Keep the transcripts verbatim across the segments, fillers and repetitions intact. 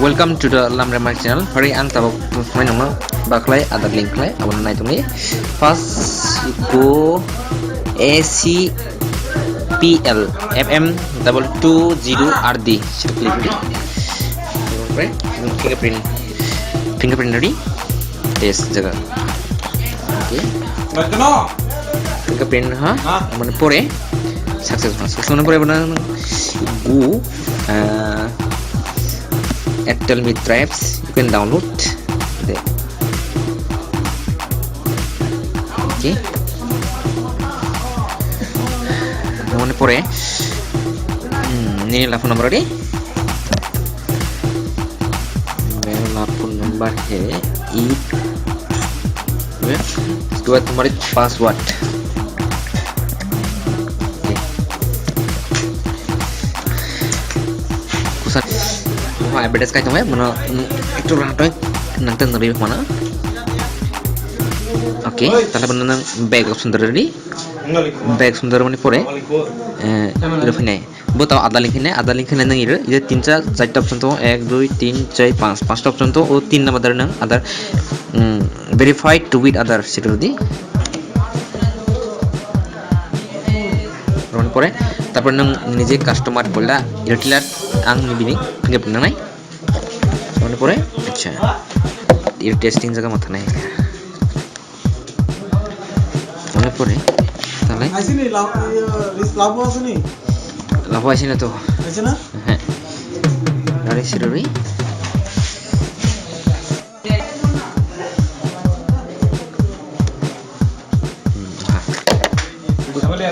Welcome to the Lamrema channel. Hari ang tabuk mai nongno bakhlai Aadhaar link khlai abono nai tongni. First go A C P L F M double two zero R D. Sini click di. Fingerprint, fingerprint ready. Test jaga. Okay. Fingerprint ha. Mane pore success ha. Success mane pore bana go, uh, Airtel Mi Tribes, you can download. Okay. Mane pore, hmm, nini la phone number ready? मेरा phone number है eight, उसके बाद तुम्हारी password। Kusa, oh, advertise kai tongmai, mano, mm, ektu rang toi, nang tang nari mana. Okay, tala bana nang back option dari, back option dari mani pore, eh, iro phai nai. Bo tao Aadhaar link hinai, Aadhaar link hinai nang iro, iro tinta, charta option to, ek, dui, tin, char, panch, panchta option to, o tin number dari nang, Aadhaar, mm, verified to with Aadhaar, siro di. Roni pore, tarpor nang nije customer bola retailer ang ni bini fingerprint nangnai. Roni pore, acha. Iro testing jaga ma thanai. Roni pore, tale. Asini la, iya, list labo asini? Labo asini to. Asina? Ehe. Dari sirori.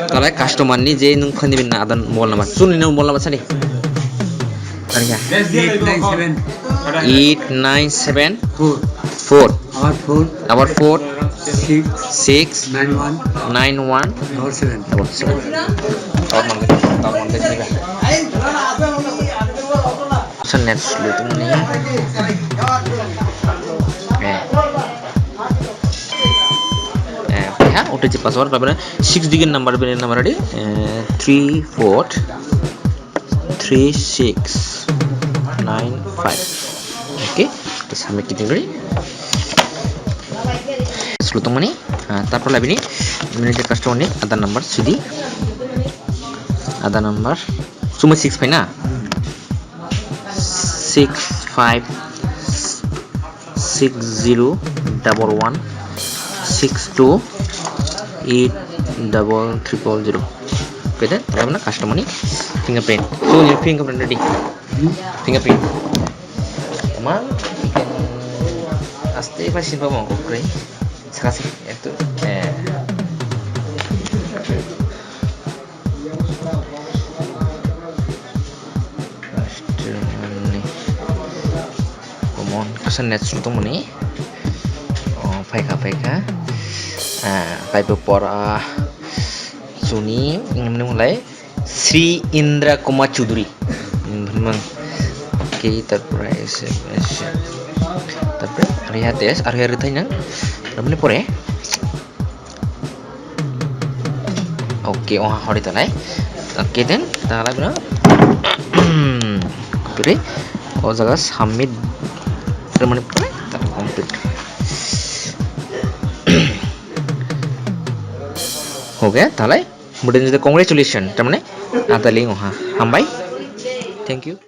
Talai customer ni je nung khani bin na adan mobile number. Suni nung mobile number sani. Tariya. Eight nine seven. Eight nine seven. Four. Four. Our four. Our four. Six. Six. Nine one. Nine one. Double seven. Double seven. Double seven. Sa net slow tongmani. Eh. Eh, ha, O T P password, taporey six digit number, bini number adi, eh, three four three six nine five. Okay, to submit kiting ri. Slow tongmani, ah, taporey labini, bini je customer ni Aadhaar number, sidi. Aadhaar number, suma six five na? Six five six zero double one six two eight double triple zero. Okay, then, tala bana customer ni fingerprint. So, your fingerprint ready. Fingerprint. Come on, you can aste pa simple mo, okay. Sakasi, eto, eh. Customer ni. Come on, kasa net slow tongmani. Oh, phaikha, phaikha. Ah, kaibo pora. Suni, ini mulai. Sri Indra Kumar Chudri. Hmm, bini mang. Okay, tarpore ese, ese. Tarpore, ariha test, ariha rithai nang. Aboni pore. Okay, oha hori talai. Okay, then, talai bro. Pore, o jaga submit. Pore mane pore, ta complete. Okay, talai. Bwdani je congratulation, tamani Aadhaar link oha. Hambai. Thank you.